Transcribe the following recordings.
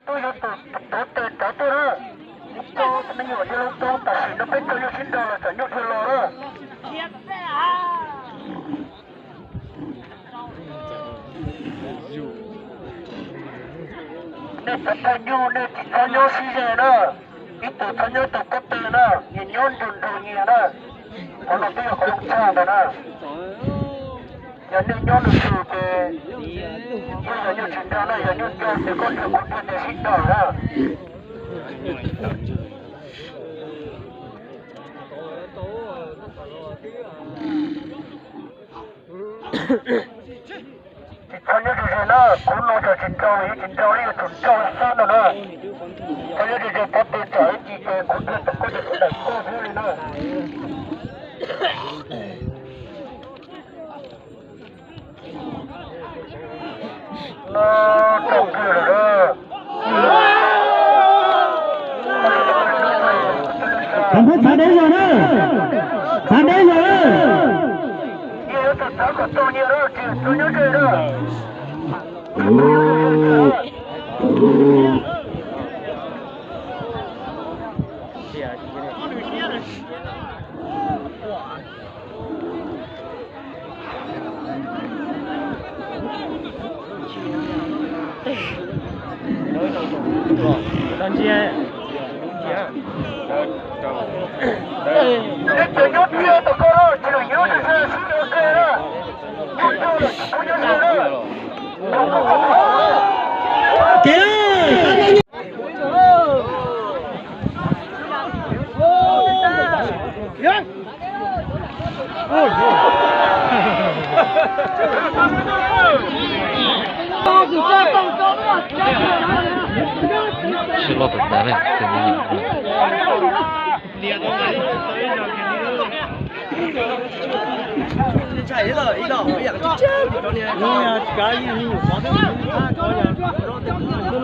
Tuaj yuav tus tuav tes rov tuaj na. Tsis tau me nyuam yog lub tub tam sim no peb tau yuav sib nrog los txom nyuj dhia los na. Nej cov phooj ywg nej tsis txhob nyob sib ze na. Ib tug txhob nyob tau kob tw na, nyias nyob nrug nrug nyias na. Qhov no twb yog qhov zoo tshaj ntawd na. Yog nej nyob nrug nrug ces yeej yog nyuj tsis nrog na, yog nyuj nrog ces koj nrhiav kuv nrhiav ces sib nrog na. Tsis txhob nyob ze ze na, kuv no yog tsis nrog li, tsis nrog li, yuav tsum nrog xwb no na. Txhob nyob ze ze, pov tes tsam ib chim ces kuv nrhiav tau koj ces kuv daim koj xwb li na. No, tsaus ntuj lawm na. Thav deb zog na, thav deb zog na. Sib loj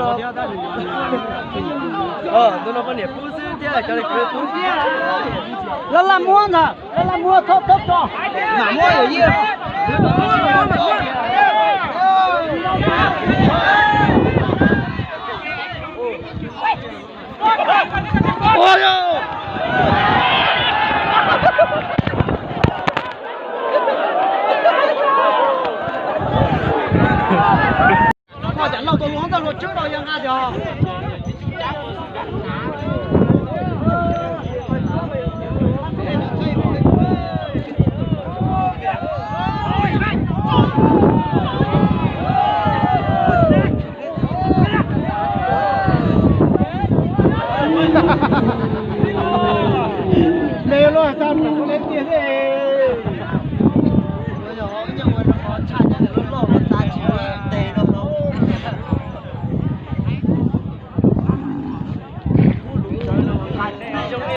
tawm tas li, tus me nyuam no. Laj laj muab ntag, laj laj muab, txhob txhob tso. Mam muab yawm yij. Koj cov laus tus hluas ntxawg hluas tswb no yog nqa tiag.